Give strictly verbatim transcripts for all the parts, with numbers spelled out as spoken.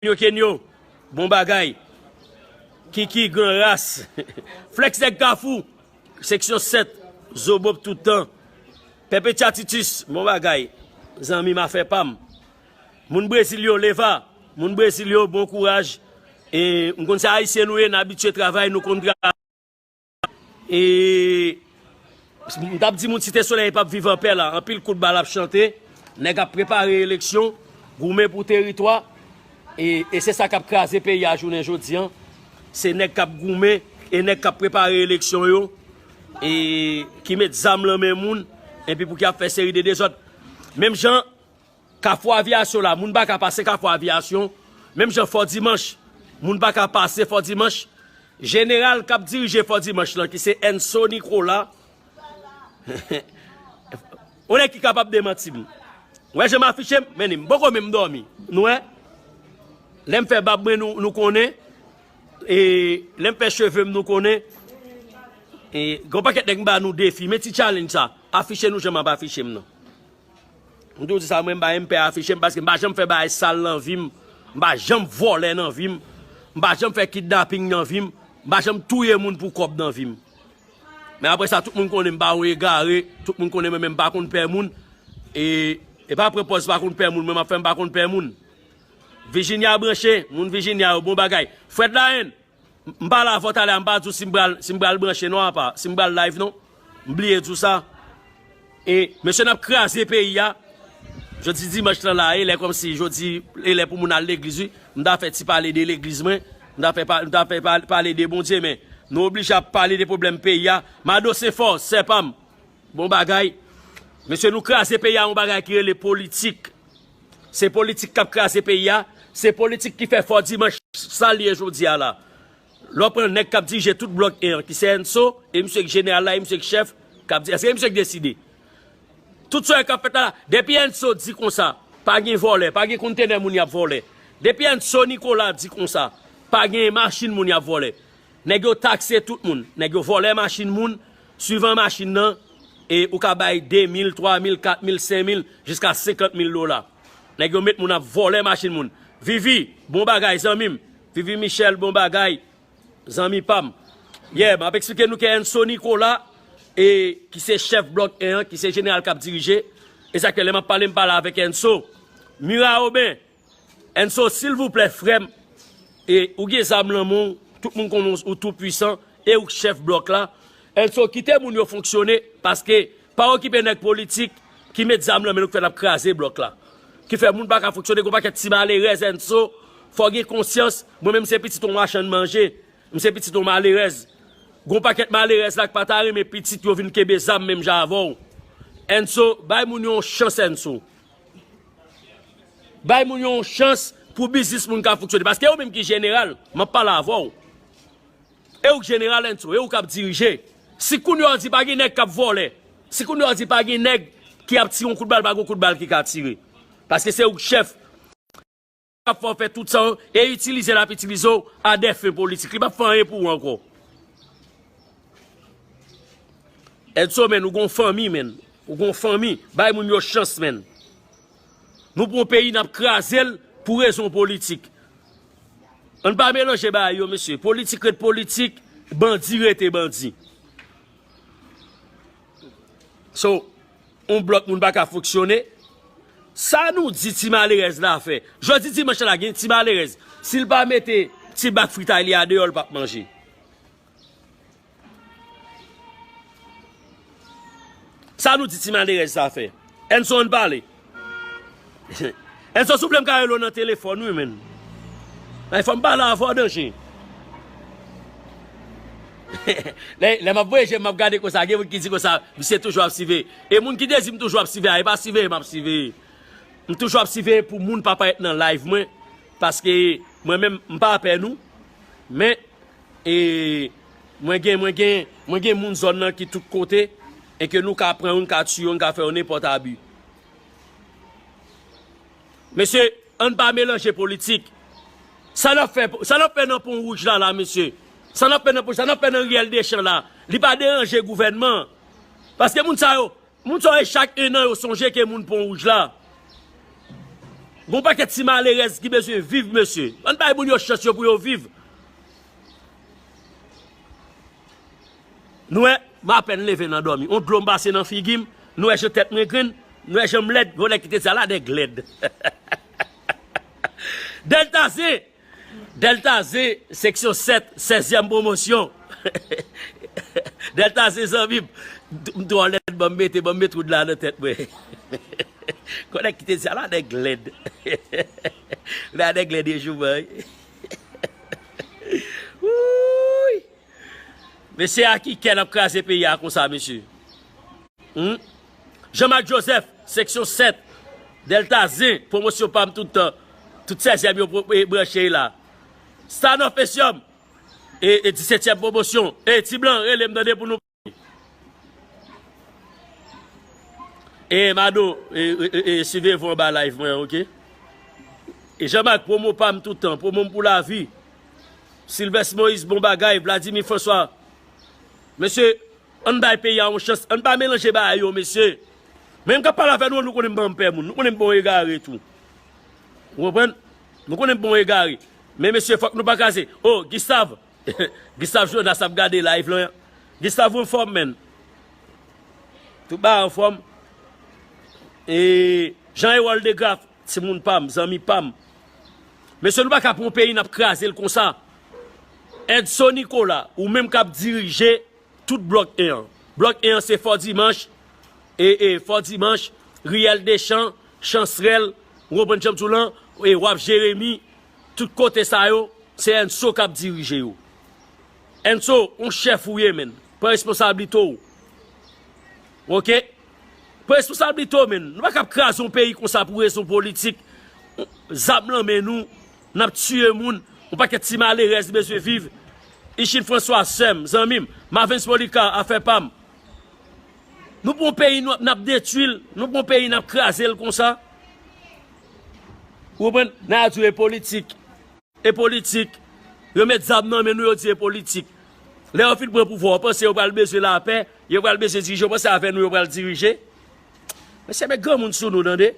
Kenyo Kenyo, bon bagay. Kiki, gran ras. Flex nèg Kafou, seksyon sèt, Zobob tout tan. Pèpetya Titus, bon bagay. Zanmi m, afè pa m. Moun Brezil yo, Leva, moun Brezil yo, bon kouraj. E m konn se Ayisyen nou ye, n abitye travay, nou konn travay. E m t ap di moun Site Solèy p ap viv anpè la. Anpil kout bal ap chante. Nèg ap prepare eleksyon, goumen pou teritwa. E, e se sa k ap kraze peyi a jounen jodi an. Se nèg k ap goumen e nèg k ap prepare eleksyon yo, e ki met zam nan men moun, epi pou ki ap fè seri de dezòd. Menm jan Kafou Aviyasyon la, moun pa ka pase Kafou Aviyasyon. Menm jan Fò Dimanch, moun pa ka pase Fò Dimanch. Jeneral k ap dirije Fò Dimanch lan, ki se Enso Nicolas. Ou nèg ki kapab demanti m. Ou wè jan m afiche m? Men m poko menm dòmi. Nou wè? Lè m fè bab mwen, nou, nou konnen. E lè m fè cheve m, nou konnen. E gen yon pakèt nèg m ba nou defi. Men ti challenge sa. Afiche nou jan m ap afiche m nan. M toujou di sa, mwen m pa menm pè afiche m, paske m pa janm fè bagay sal nan vi m. M pa janm vòlè nan vi m. M pa janm fè kidnaping nan vi m. M pa janm touye moun pou kòb nan vi m. Men apre sa, tout moun konnen m pa yon egare, tout moun konnen mwen menm m pa konn pè moun. E, e pa pran pòz pa konn pè moun, mwen m ap fè m pa konn pè moun. Virginia branche, moun Virginia yo, bon bagay. Fred Lahaine, m pale avè w talè a, m pa di w si m pral, si m pral branche non, apa, si m pral live non. M bliye di w sa. E, mesye, n ap kraze peyi a. Jodi dimanch lan la, e lè kòmsi jodi, e lè pou moun al legliz, wi. M ta fè ti pale de legliz mwen. M ta fè, pa- m ta fè pa- pale de Bondye, men nou oblije ap pale de pwoblèm peyi a. Mado Senfò, sè pa m. Bon bagay. Mesye, nou kraze peyi a, yon bagay ki rele politik. Se politik k ap kraze peyi a. Se politik ki fè Fò Dimanch sa l ye jodi a la. Lè w pran nèg k ap dirije tout blòk en an, ki se Enso, e misye ki jeneral la, e misye ki chèf, k ap di, èske e misye ki deside? Tout sa k ap fèt la, depi Enso di konsa, pa gen vòlè, pa gen kontenè moun y ap vòlè. Depi Enso Nicolas di konsa, pa gen machin moun y ap vòlè. Nèg yo takse tout moun. Nèg yo vòlè machin moun, swivan machin nan, e ou ka bay de mil, twa mil, kat mil, senk mil, jiska senkant mil dola. Nèg yo met moun ap vòlè machin moun. Vivi, bon bagay, zanmi m. Vivi Michel, bon bagay, zanmi pa m. Yeah, m ap eksplike nou ke Enso Nicolas, e, ki se chèf blòk en an, ki se jeneral k ap dirije. E sa k fè lè m ap pale, m pale avèk Enso. Mira Aubin, Enso, silvouplè, frè m, e ou gen zam nan men w, tout moun konnen w tou pwisan, e ou k chèf blòk la. Enso, kite moun yo fonksyone, paske pa okipe nèg politik ki met zam nan men nou, k fè n ap kraze blòk la. Ki fè moun pa ka fonksyone, gon pakèt ti malerèz, Enso, fò w gen konsyans, mwen menm se pitit yon machann manje, m se pitit yon malerèz. Gon pakèt malerèz la k pa ta renmen pitit yo vin kenbe zam menm jan avè w. Enso, bay moun yo yon chans, Enso. Bay moun yo yon chans pou biznis moun ka fonksyone. Paske ou menm ki jeneral, m ap pale avè w. E ou k jeneral, Enso, e ou k ap dirije. Si kounye a w di pa gen nèg k ap vòlè, si kounye a w di pa gen nèg ki ap tire yon kout bal, pa gen kout bal ki ka tire. Paske se ou k chèf. K ap fè w fè tout sa w, e itilize l ap itilize w a dè fen politik. Li p ap fè anyen pou ou ankò. Edson, men, ou gon fanmi, men. Ou gon fanmi. Bay moun yo chans, men. Nou pran peyi, n ap kraze l pou rezon politik. Ann pa melanje bagay yo, mesye. Politik ret politik, bandi rete bandi. So, yon blòk moun pa ka fonksyone. Sa nou di ti malerèz la fè? Jodi dimanch la, gen ti malerèz. Si l pa mete ti bak fritay li a deyò, l p ap manje. Sa nou di ti malerèz sa fè? Enson, ann pale. Enson, souple, m ka rele w nan telefòn, wi, menn. Ay, fò m pale avè w, danje. Lè, lè m ap voye je m, m ap gade konsa, gen moun ki di konsa, misye toujou ap siveye. E moun ki te di m toujou ap siveye a, e pa siveye m ap siveye. M toujou ap siveye pou moun pa parèt nan live mwen, paske mwen menm, m pa pè nou. Men, e, mwen gen, mwen gen, mwen gen moun zòn nan ki tout kote, e ke nou ka pran yo, n ka tiye yo, n ka fè yo nenpòt abi. Mesye, ann pa melanje politik. Sa n ap fè, sa n ap fè nan Pon Wouj la, la, mesye? Sa n ap fè nan Pon, sa n ap fè nan Riyèl Deschamps la? Li pa deranje gouvènman. Paske moun sa yo, moun sa yo, chak en an, yo sonje ke moun Pon Wouj la. Gon pakèt ti malerèz ki bezwen viv, mesye. Ann bay moun yo chans yo pou yo viv. Nou wè, m apèn leve nan dòmi. On dlo m pase nan figi m. Nou wè jan tèt mwen grenn. Nou wè jan m lèd. Gon nèg ki te di ala nèg lèd. Delta Zen! Delta Zen, seksyon sèt, sèzyèm pwomosyon. Delta Zen, zanmi m. M twò lèd, ban m mete, ban m met wood la nan tèt mwen. Gon nèg ki te di ala nèg lèd. La nèg lèd e jouman, wi. Wouy! Mesye a ki kè n ap kraze peyi a konsa, mesye. Hmm? Jean-Marc Joseph, seksyon sèt, Delta Zen, pwomosyon pa m tout tan. Tout sèzyèm yo pwo- e branche la. Stanov Esyòm, e, e disetyèm pwomosyon. E Ti Blan, rele m tande pou nou. E Mado, e, e, e, e, siveye vou anba live mwen, oke? E Jean-Marc, pwomo pa m tout tan, pwomo m pou lavi. Sylvestre Moïse, bon bagay. Vladimir François, mesye, ann bay peyi a yon chans, ann pa melanje bagay yo, mesye. Men m k ap pale avè nou, nou konnen m pa yon pè moun, nou konnen m pa yon egare tou. Ou konprann? Nou konnen m pa yon egare. Men mesye, fòk nou pa kraze. Oh, Gustave, Gustave Jonas ap gade live lan. Gustave, ou anfòm, menn? Tout bagay anfòm. E Jean Erol Degraff, timoun pa m, zanmi pa m. Mesye, nou pa ka pran yon peyi, n ap kraze l konsa. Edson Nicolas, ou menm k ap dirije tout blòk en an. Blòk en an se Fò Dimanch, e, e, Fò Dimanch, Riyèl Dechan, Chansrèl, ou konprann jan m di w lan, e, w ap Jeremi, tout kote sa yo, se Enso k ap dirije yo. Enso, on chèf ou ye, menn. Pran responsablite w. Oke? Pran responsablite w, menn. Nou pa ka ap kraze yon peyi konsa pou rezon politik. Zam lan men nou, n ap tiye moun. Yon pakèt ti malerèz bezwen viv. Ichin François, sè m, zanmi m. Mavens Polika, afè pa m. Nou pran yon peyi, nou, n ap detwi l. Nou pran yon peyi, n ap kraze l konsa. Ou konprann? N a di w e politik. E politik. Yo met zam nan men nou, yo di e politik. Lè yo fin pran pouvwa, w panse yo pral bezwen lapè, yo pral bezwen dirije, w panse avè nou yo pral dirije? Mesye, met granmoun sou nou, tande.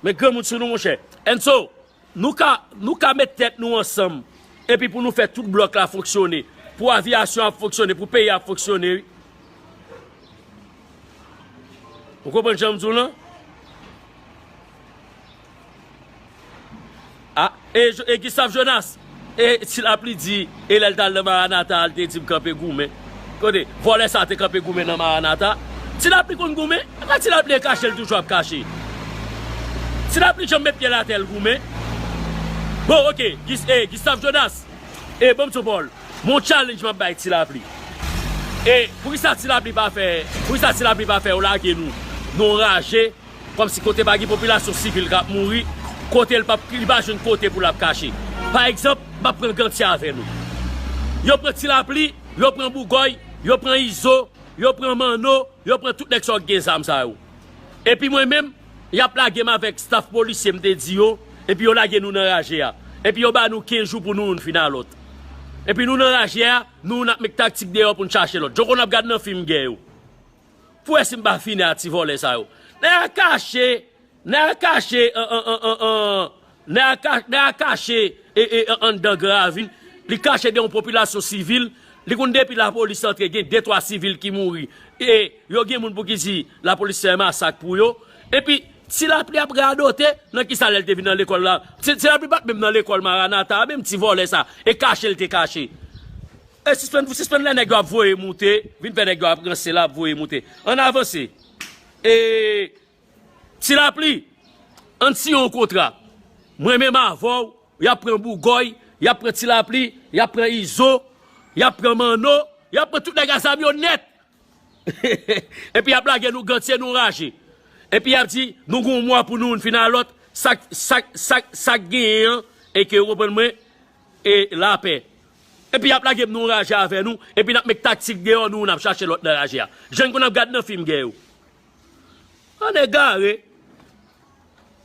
Met granmoun sou nou, monchè. Enso, nou ka, nou ka met tèt nou ansanm, epi pou nou fè tout blòk la fonksyone, pou aviyasyon ap fonksyone, pou peyi ap fonksyone, wi. Ou konprann jan m di w lan? Ah, e, Jo- e Gustave Jonas, e Ti Lapli di, e lè l t al nan Maranata, l te di m kanpe goumen. Kote, vòlè sa te kanpe goumen nan Maranata. Ti Lapli konn goumen? Nan Ti Lapli e kache l toujou ap kache. Ti Lapli janm met pye l atè l goumen? Bon, oke, Gis- e, Gustave Jonas, e, ban m ti pawòl. Mon challenge m ap bay Ti Lapli. E, poukisa Ti Lapli pa fè, poukisa Ti Lapli pa fè yo lage nou, nou raje, kòmsi kote pa gen popilasyon sivil k ap mouri, kote l p ap, li pa jwenn kote pou l ap kache. Pa egzanp, m ap pran Gantye avè nou. Yo pran Ti Lapli, yo pran Bougòy, yo pran Izo, yo pran Manno, yo pran tout nèg sa yo k gen zam sa yo. Epi mwen menm, y ap lage m avèk staff polisye m te di yo, epi yo lage nou nan raje a. Epi yo ba nou kenz jou pou nou youn fin a lòt. Epi nou nan raje a, nou youn ap met taktik deyò pou n chache lòt. Jan w konn ap gad nan fim gè yo. Pou wè si m pa fini a ti vòlè sa yo. Nèg la kache, nèg la kache, an, an, an, an, an, nèg la ka- nèg la kache, e, e, an- anndan Gran Ravin. Li kache de yon popilasyon sivil. Li konn depi lapolis antre, gen de twa sivil ki mouri. E yo gen moun pou ki di lapolis fè masak pou yo. Epi, Ti Lapli ap radote nan kisa lè l te vin nan lekòl la. Ti, Ti Lapli pa t menm nan lekòl Maranata a, menm ti vòlè sa. E kache l te kache. E sispann, sispann lè nèg yo ap voye moute, vin fè nèg yo ap ranse la, ap voye moute. Ann avanse. E, Ti Lapli, ann siyen yon kontra. Mwen menm avè w, y ap pran Bougòy, y ap pran Ti Lapli, y ap pran Izo, y ap pran Manno, y ap pran tout nèg a zam yo nèt. Epi y ap lage nou Gantye, nou raje. Epi y ap di, nou gen yon mwa pou nou youn fin a lòt, sa k, sa k, sa k, sa k genyen an, e ke, ou konprann mwen, e lapè. Epi y ap lage m nan yon raje avè nou, epi n ap met taktik deyò, nou youn ap chache lòt nan raje a. Jan n konn ap gad nan fim gè yo. Ann egare.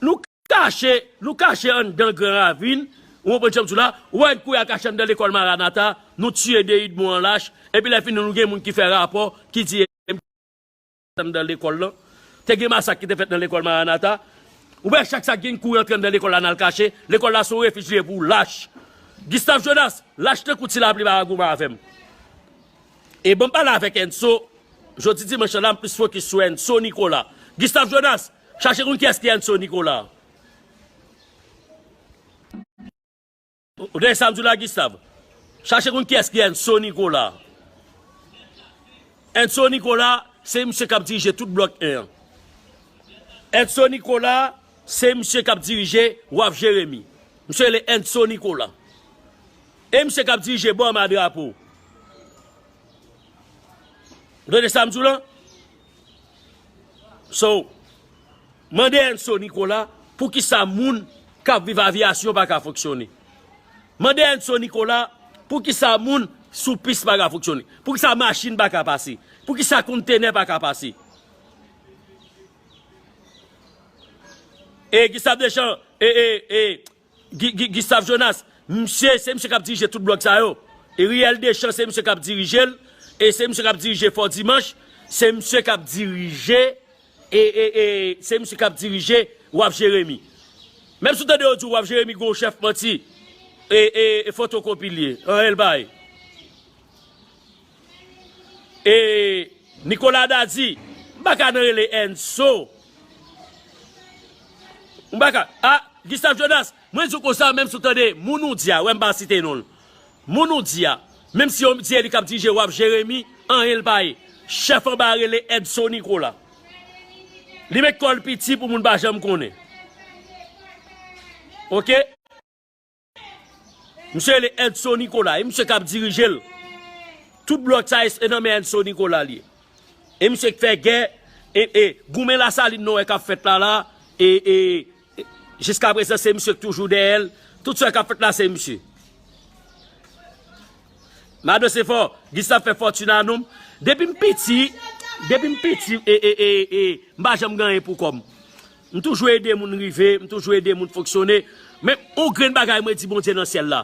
Nou kache, nou kache anndan Gran Ravin, ou konprann jan m di w la, ou wè n kouri al kache anndan lekòl Maranata, nou tiye de idmo an lach, epi lè fini nou gen moun ki fè rapò, ki di anndan lekòl lan. Te gen masak ki te fèt nan lekòl Maranata. Ou wè chak sa k gen kouri antre anndan lekòl la n al kache. Lekòl la se yon refij li ye pou lach. Gustave Jonas, lach tankou ti lapli pa ka goumen avè m. E ban m pale avèk Enso. Jodi dimanch la, m plis fokis sou Enso Nicolas. Gustave Jonas, chache konn kiyès ki Enso Nicolas. Ou tande sa m di w la, Gustave? Chache konn kiyès ki Enso Nicolas. Enso Nicolas, se misye k ap dirije tout blòk en an. Enso Nicolas, se misye k ap dirije Waf Jeremi. Misye rele Enso Nicolas. E misye k ap dirije Bòma Drapo. Ou tande sa m di w la? So, mande Enso Nicolas poukisa moun k ap viv aviyasyon pa ka fonksyone. Mande Enso Nicolas poukisa moun sou pis pa ka fonksyone. Poukisa machin pa ka pase. Poukisa kontenè pa ka pase. E Gustave Deschamps, e, e, e, Gi- Gi- Gustave Jonas, misye, se misye k ap dirije tout blòk sa yo. E Riel Deschamps, se misye k ap dirije l. E se misye k ap dirije Fò Dimanch. Se misye k ap dirije, e, e, e, se misye k ap dirije Waf Jeremi. Menm si w tande yo di w Waf Jeremi gon chèf manti, e, e, e fotokopi l ye, anyen l pa ye. E Nicolas Dady, m pa ka nan rele Enso. M pa ka. A, Gustave Jonas, mwen di w konsa, menm si w tande moun ou di a, wè m pa site non l. Moun ou di a, menm si yo di e li k ap dirije Waf Jeremi, anyen l pa ye. Chèf anba a rele Enso Nicolas. Li met kò l piti pou moun pa janm konnen. Oke? Misye rele Enso Nicolas, e misye k ap dirije l. Tout blòk sa e nan men Enso Nicolas li ye. E misye k fè gè, e, e, goumen Lasalin nou wè k ap fèt la la, e, e, e, jiskaprezan se misye k toujou dèyè l. Tout sa k ap fèt la se misye. Mado se fò, Gustave fè fòtin a non m. Depi m piti, depi m piti, e, e, e, e, m pa janm gen anyen pou kò m. M toujou ede moun rive, m toujou ede moun fonksyone. Men yon grenn bagay mwen di Bondye nan syèl la.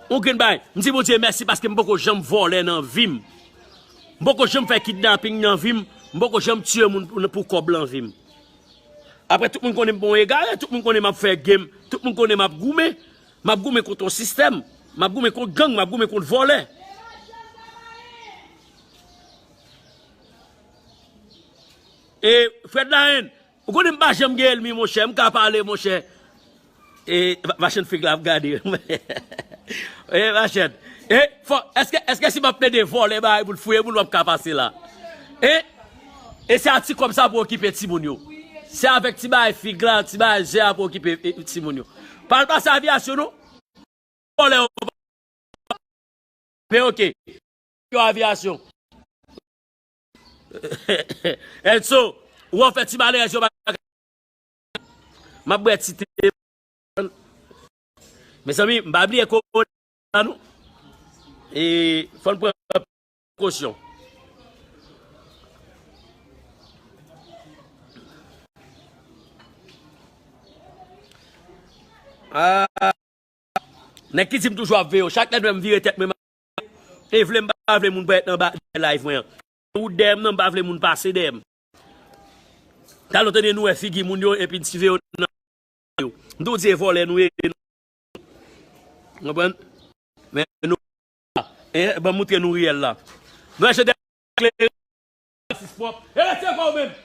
Yon grenn bagay, m di Bondye mèsi paske m poko janm vòlè nan vi m. M poko janm fè kidnaping nan vi m. M poko janm tiye moun pou, pou kòb nan vi m. Apre tout moun konnen m pa yon egare, tout moun konnen m ap fè game, tout moun konnen m ap goumen. M ap goumen kont yon sistèm, m ap goumen kont gang, m ap goumen kont vòlè. E Fred Lahaine, ou konnen m pa janm gen ènmi, monchè, m ka pale, monchè. E va- Vachèn fig la ap gade. E Vachèn. E fò, èske, èske si m ap plede vòlè bagay pou l fouye moun, w ap ka pase la? E, e se a ti kòb sa pou okipe timoun yo. Se avèk ti bagay fig la, ti bagay zè a pou okipe e, timoun yo. Pa al pase aviyasyon non. Vòlè yo. Men oke. Yo aviyasyon. Enso, ou an fè ti malerèz yo pa ka. M ap bwè ti te. Mezanmi, m pa bliye kowona non. E fò n pran prekosyon. Ah. Nèg ki di m toujou ap veye yo, chak lè m vire tèt mwen, m ap veye. E vle m pa vle moun parèt nan ba dèyè live mwen an. Wout dèyè m nan, m pa vle moun pase dèyè m. Talè w tande nou wè figi moun yo epi n sive yo nan yo. M tou di e vòlè nou ye. Konprann? Men nou, e, ban m moutre nou riyèl la. Nou wè jan dèyè klere. Sis pwòp. E rete kò w menm.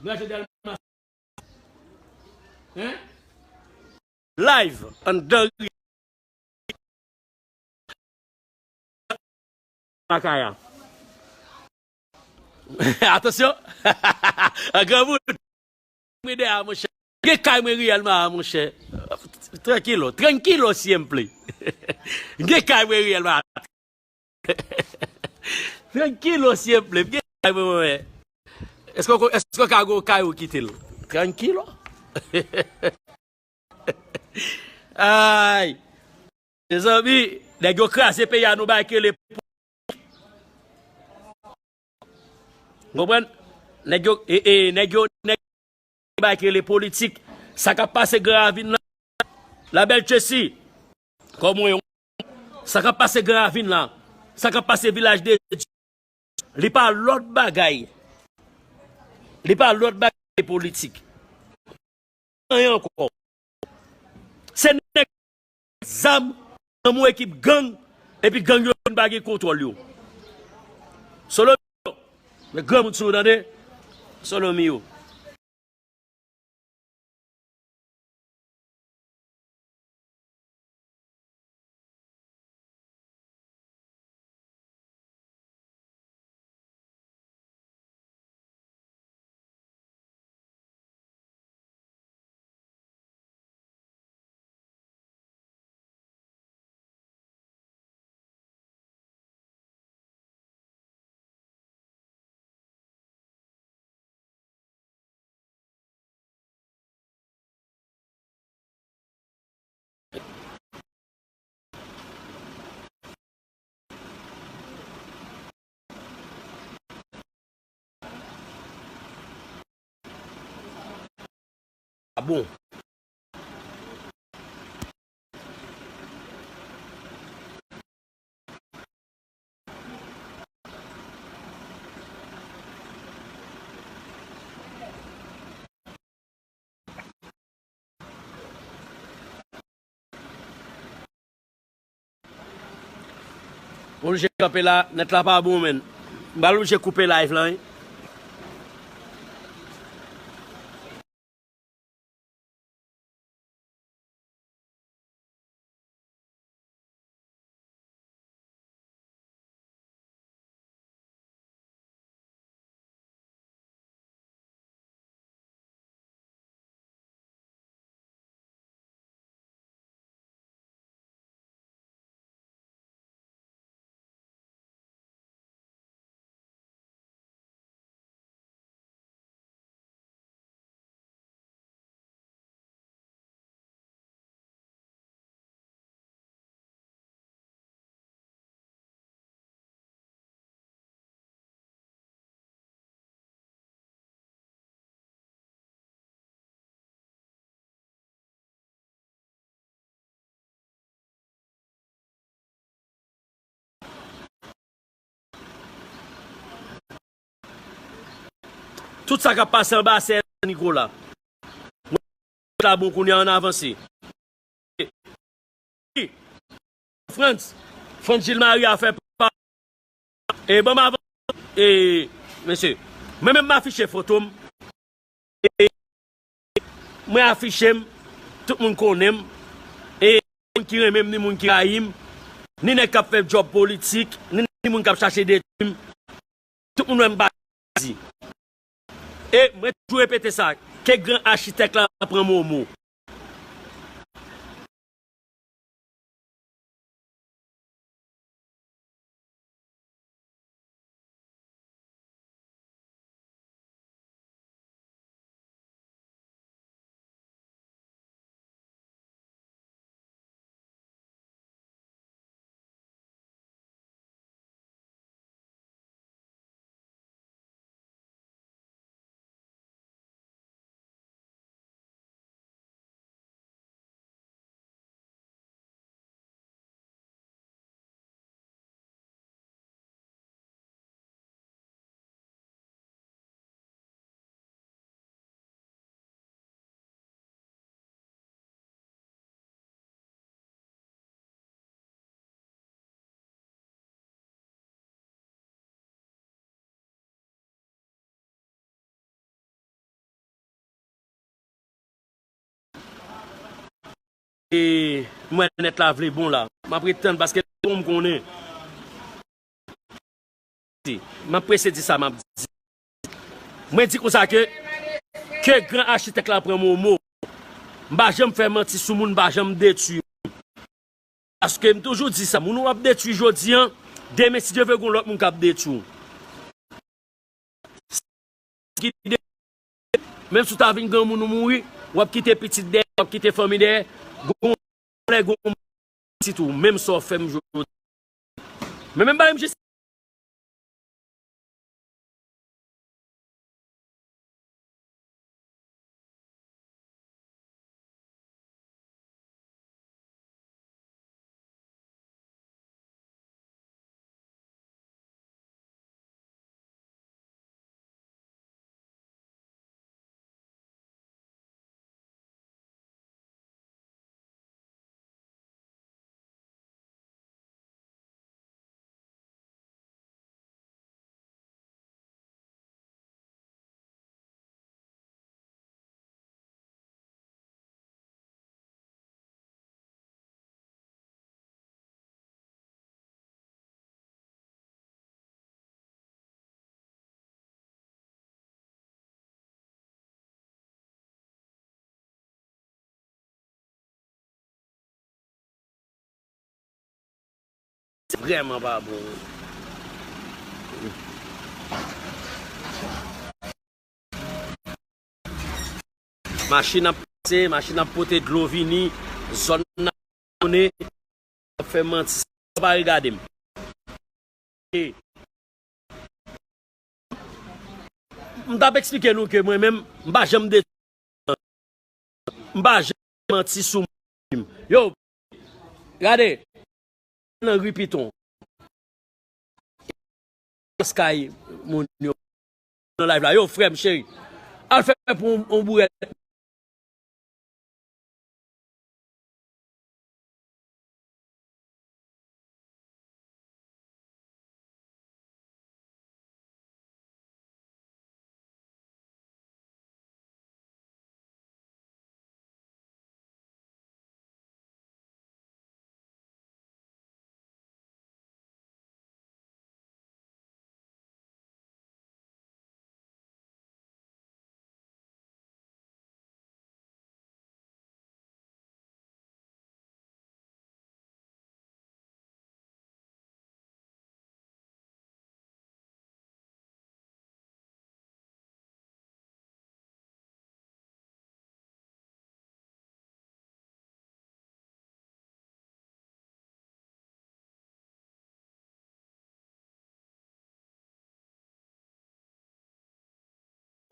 Blan Jodèl Mas. Hein? Live anndan ri. Makaya. Atansyon. An granmoun. Mwen dèyè a, monchè. Gen kay mwen reyèlman a, monchè. Trankilo, trankilo, siempre. Gen kay mwen reyèlman a. Trankilo, siempre. Gen kay mwen, mwen. Èske w, èske w ka gon kay ou kite l? Trankilo. Ay. Mezanmi, nèg yo kraze peyi a, nou bay kele. Konprann? Nèg yo, e, e, nèg yo, nèg yo bay kele politik. Sa k ap pase Gran Ravin lan, Labèl Tracy, kòm mwen, sa k ap pase Gran Ravin lan, sa k ap pase Vilaj de Dye, li pa lòt bagay. Li pa lòt bagay politik. Anyen ankò. Se nèg zam nan yon ekip gang, epi gang yo vin pa gen kontwòl yo. Solomio, men granmoun sou ou tande. Solomio. Ah bon. Oblije kanpe la, nèt la pa bon, menn. M pral oblije koupe live lan, wi. Tout sa k ap pase anba sè Nikola. Mwen la bon kounye a, ann avanse. Frantz, Frantz Gilles Marie a fè pa. E ban m avan. E, mesye, mwen menm m afiche foto m. E, mwen afiche m. Tout moun konnen m. E, moun ki renmen m, ni moun ki rayi m. Ni nèg k ap fè djòb politik, ni, ni moun k ap chache detwi m. Tout moun wè m pa di. E mwen toujou repete sa, ke gran achitèk la pran momo. E mwen nèt la vle bon la. M ap ret tann paske bon m konnen. M ap prese di sa m ap di. Mwen di konsa ke, ke gran achitèk la pran momo. M pa janm fè manti sou moun, m pa janm detwi. Paske m toujou di sa, moun w ap detwi jodi an, demen si Dye vle gon lòt moun k ap detwi w. Menm si w ta vin granmoun ou mouri, w ap kite pitit dèyè, w ap kite fanmi dèyè, gon lè gon pitit ou, menm sa w fè m jodi. Men menm bagay m jis vrèman pa bon. Machin ap pase, machin ap pote dlo vini, zòn nan konnen, ap fè manti, sa pa regade m. E m t ap eksplike nou ke mwen menm, m pa janm de, m pa janm manti sou moun. Yo, gade, nan ri Piton. Kay moun yo nan live la. Yo, frè m cheri, al fè pou yon, yon bourèt.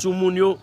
Sou moun yo,